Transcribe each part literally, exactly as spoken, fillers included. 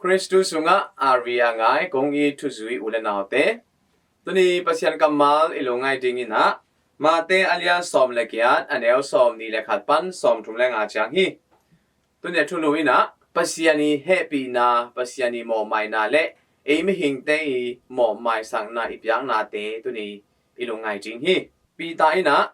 Khristu sungah a ri a ngai kong it thuzui u le naute, tuni Pasian kammal i lungngaih ding in ah, Mate a lian sawm le giat, a neu sawm nih le khat pan sawm thum le nga ciang hi. Tuni a thulu in ah Pasian i hehpihna, Pasian i mawhmaina le ei mihingte i mawhmaisakna i piaknate tuni i lungngaih ding hi. Peter in ah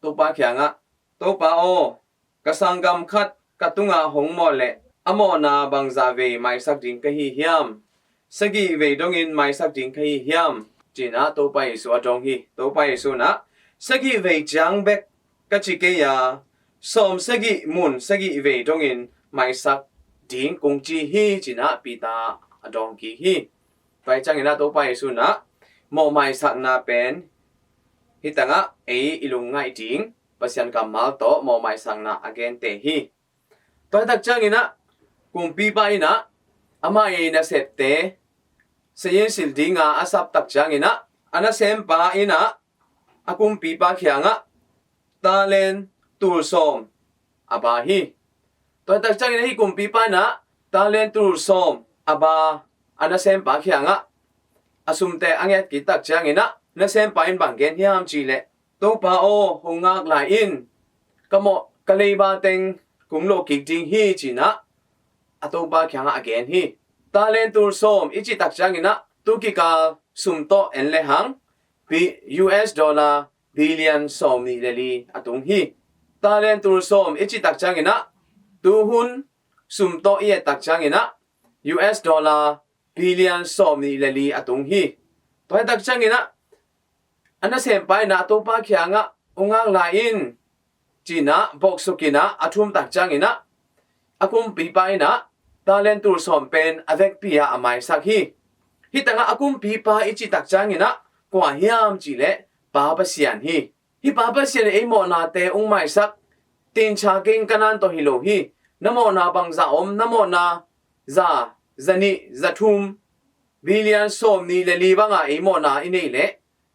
Topa kiangah, Topa aw, ka sanggam khat ka tungah hong mawh leh a mawhna bangzah vei maisak ding ka hi hiam? Sagih vei dongin maisak ding ka hi hiam? Ci-in ah Topa Jesu a dong hi. Topa Jesu in ah, sagih vei ciang bek ka ci kei a, sawm sagih mun sagih vei dongin maisak ding kong ci hi, ci-in ah Peter a dong kik hi. Tua hi ciangin ah Topa Jesu in ah mawhmaisakna pen hi tangah ei i lungngaih ding Pasian kammal tawh mawhmaisakna a gente hi. Tua hi tak ciangin ah kumpipa in ah amah i nasepte sayin silh dinga a sap tak ciangin ah a nasempa in ah a kumpipa kiangah talent tul sawm a ba hi. Tua hi tak ciangin ah hih kumpipa in ah talent tul sawm a ba a nasempa kiangah a sumte a nget kik tak ciangin ah nasempa in bang gen hiam cih leh, Topa aw, hong ngak lai in, ka mawh ka leiba teng kong lawh kik ding hi, ci-in ah a topa kiangah a gen hi. Talent tul sawm i cih tak ciangin ah tu kikal sum tawh en le hang pi-, U S dollar billion sawm nih le li a tung hi. Talent tul sawm i cih tak ciangin ah tu hun sum tawh i et tak ciangin ah U S dollar billion sawm nih le li a tung hi. Tua hi tak ciangin ah a nasempa in ah a topa kiangah, hong ngak lai in, ci-in ah bawksuk in ah a thum tak ciangin ah a kumpipa in ah talent tul sawm pen a vekpi-a a maisak hi. Hi tangah a kumpipa i cih tak ciangin ah kua hiam cih leh Pa Pasian hi. Hih Pa Pasian in ei mawhnate hong maisak, tincha keng kanan tawh hi lo hi. Na mawhna bangzah om, na mawhna za, za nih, za thum, billion sawm nih le li banga ei mawhna i neih leh,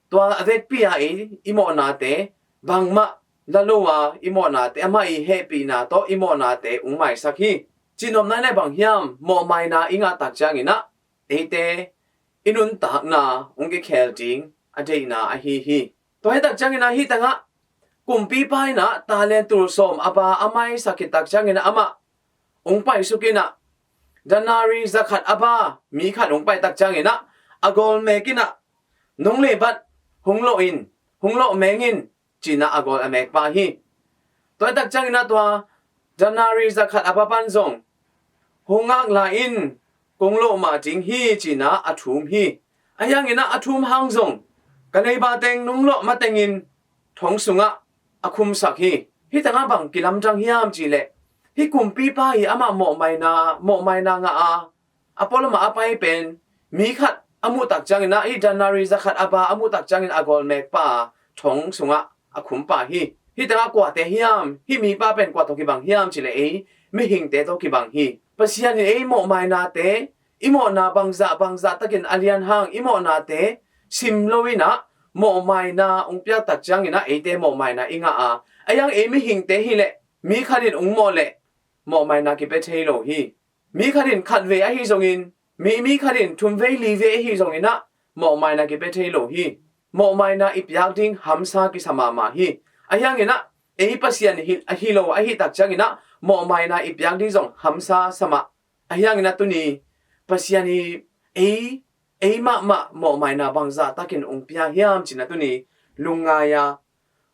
tua a vekpi-a ei i mawhnate bangmah la lo a i mawhnate, amah i hehpihna tawh i mawhnate hong maisak hi. Cihnopna in ah bang hiam, mawhmaina i ngah tak ciangin ah eite i nuntakna hong kikhel ding a deihna ahi hi. Tua hi tak ciangin ah hi tangah kumpipa in ah talent tul sawm a ba a maisak khit tak ciangin ah amah hong paisuk in ah denari za khat a ba mi khat hong pai tak ciangin ah a gawl mek in ah, nong leibat hong lawh in, hong lawh meng in, ci-in ah a gawl a mek pah hi. Tua hi tak ciangin ah tua denari za khat a ba pan zong, hong ngak lai in, kong lawh mah ding hi, ci-in ah a thum hi. Ahi hangin ah a thum hang zong ka leiba teng nong lawh matengin thong sungah a khumsak hi. Hi tangah bang kilamdang hiam cih leh, hih kumpipa hi, amah mawhmaina, mawhmaina ngah a a pualamah a pai pen mi khat a muh tak ciangin ah, hih denari za khat a ba a muh tak ciangin a gawl mek pah a thong sungah a khum pah hi. Hi tangah kuate hiam, hih mipa pen kua tawh kibang hiam cih leh ei mihingte tawh kibang hi. Pasian in ei mawhmainate, i mawhna bangzah bangzah takin a lian hang i mawhnate sim lo in ah mawhmaina hong piak tak ciangin ah eite mawhmaina i ngah a, ahi hang ei mihingte hi leh mi khat in hong mawh leh mawhmaina kipia thei lo hi. Mi khat in khat vei ahi zongin, mi, mi khat in thum vei li vei ahi zongin ah mawhmaina kipia thei lo hi. Mawhmaina i piak ding hamsa kisa mahmah hi. Ahi hangin ah ei Pasian hi, ahi lo ahi tak ciangin ah mawhmaina i piak ding zong hamsa sa mah. Ahi hangin ah tuni Pasian hi, ei, ei mahmah mawhmaina bangzah takin hong pia hiam ci-in ah tuni lungngai a,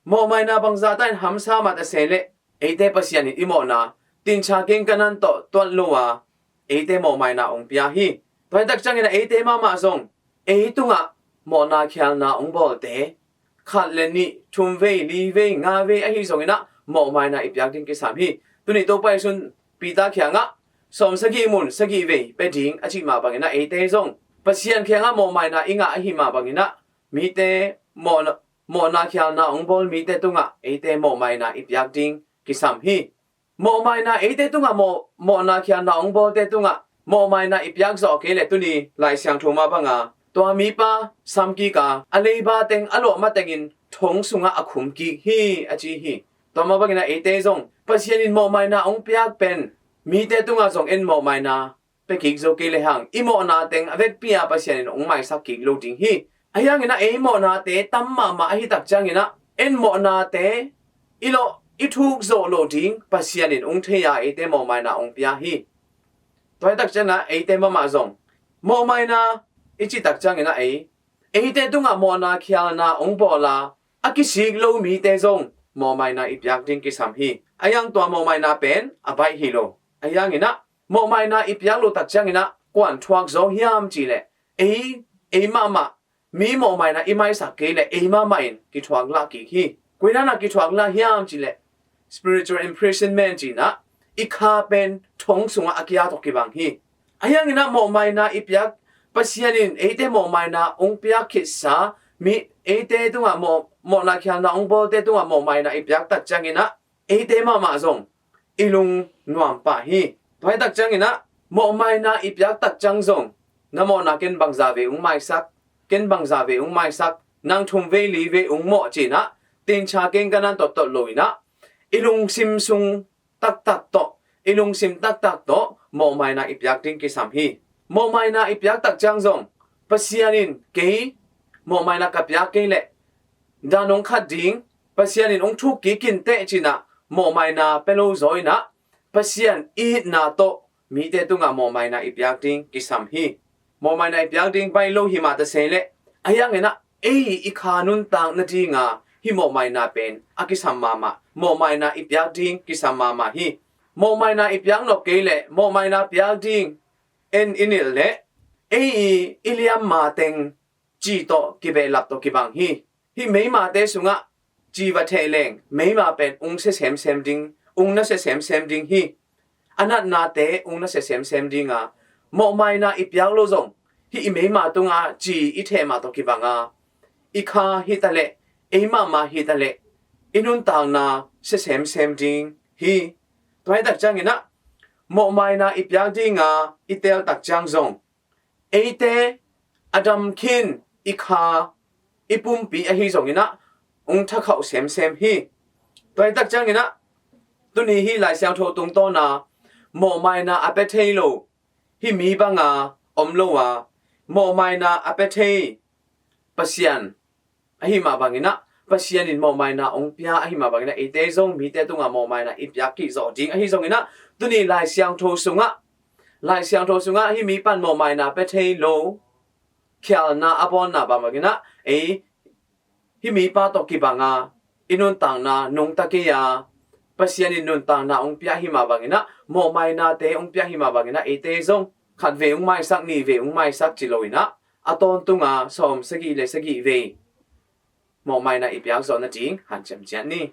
mawhmaina bangzah takin hamsa mah ta se leh eite Pasian in i mawhna tincha keng kanan tawh tuat lo a, eite mawhmaina hong pia hi. Tua hi tak ciangin ah eite mahmah zong ei tungah mawhna khialna hong bawlte khat le nih, thum vei, li vei, nga vei ahi zongin ah mawhmaina i piak ding kisam hi. Tuni Topa Jesu in Peter kiangah sawm sagih mun sagih vei pia ding a cih mah bangin ah eite zong Pasian kiangah mawhmaina i ngah ahi mah bangin ah mite mawhna, mawhna khialna hong bawl mite tungah eite mawhmaina i piak ding kisam hi. Mawhmaina eite tungah mawh, mawhna khialna hong bawlte tungah mawhmaina i piak zawh kei leh tuni Lai Siangtho mah banga tua mipa samkik a, a leiba teng a lawh matengin thong sungah a khum kik hi a ci hi. Tua mah bangin ah eite zong Pasian in mawhmaina hong piak pen mite tungah zong en mawhmaina pia kik zo kei le hang, i mawhna teng a vekpi-a Pasian in hong maisak kik lo ding hi. Ahi hangin ah ei mawhnate tam mahmah ahi tak ciangin ah, en mawhnate i lawh, i thuk zawh loh ding Pasian in hong thei a, eite mawhmaina hong pia hi. Tua hi tak ciangin ah eite mahmah zong mawhmaina i cih tak ciangin ah ei, eite tungah mawhna khialna hong bawl a, a kisik lo mite zong mawhmaina i piak ding kisam hi. Ahi hang tua mawhmaina pen a baih hi lo. Ahi hangin ah mawhmaina i piak loh tak ciangin ah kuan thuak zaw hiam cih leh, ei, ei mahmah, mi mawhmaina i maisak kei leh ei mahmah in kithuak lah kik hi. Koi dan a kithuak lah hiam cih leh, spiritual imprisonment cih in ah, i kha pen thong sungah a kia tawh kibang hi. Ahi hangin ah mawhmaina i piak, Pasian in eite mawhmaina hong piak khitsa, mi, eite tungah mawh, mawhna khialna hong bawlte tungah mawhmaina i piak tak ciangin ah, eite mahmah zong i lung nuam pah hi. Tua hi tak ciangin ah mawhmaina i piak tak ciang zong, na mawhna ken bangza vei hong maisak, ken bangza vei hong maisak, nang thum vei li vei hong mawh ci-in ah, tincha keng ka nan tottot lo-in ah, i lungsim sung taktak tawh, i lungsim taktak tawh mawhmaina i piak ding kisam hi. Mawhmaina i piak tak ciang zong, Pasian in kei mawhmaina ka piak kei leh dan hong khat ding, Pasian in hong thuk kik in teh ci-in ah mawhmaina pia lo zaw-in ah, Pasian i itna tawh mite tungah mawhmaina i piak ding kisam hi. Mawhmaina i piak ding baih lo hi mah ta se leh, ahi hangin ah ei i kha nuntak nadinga hih mawhmaina pen a kisam mahmah. Mawhmaina i piak ding kisam mahmah hi. Mawhmaina i piak nop kei leh, mawhmaina piak ding en i nilh leh, ei i, i liamma teng ci tawh kibehlap tawh kibang hi. Hih meimate sungah ci va theh leng, meima pen ung sia semsem ding, ung na sia semsem ding hi. A natnate ung na sia semsem ding a, mawhmaina i piak lo zong, hih i meima tunga ci i theh mah tawh kibang a, i kha hi ta leh, ei mahmah hi ta leh, i nuntakna sia semsem ding hi. Tua hi tak ciangin ah, mawhmaina i piak dinga i teel tak ciang zong, eite a dam khin i kha, i pumpi ahi zongin ah, ung thakhauh semsem hi. Tua hi tak ciangin ah, tuni hih Lai Siangtho tungtawna mawhmaina a pia thei lo hih mi banga om lo a, mawhmaina a pia thei Pasian ahi mah bangin ah, Pasian in mawhmaina hong pia ahi mah bangin ah, eite zong mite tungah mawhmaina i piak kik zawh ding ahi zongin ah, tuni Lai Siangtho sungah, Lai Siangtho sungah hih mi pan mawhmaina pia thei lo khialna a bawlna bang bangin ah, ei, hih mipa tawh kibang a, i nuntakna nungta kei a, Pasian in nuntakna hong pia hi mah bangin ah, mawhmainate hong pia hi mah bangin ah, eite zong khat vei hong maisak, nih vei hong maisak ci lo-in ah, a tawntunga sawm sagih le sagih vei mawhmaina i piak zawh nading hanciam ciat ni.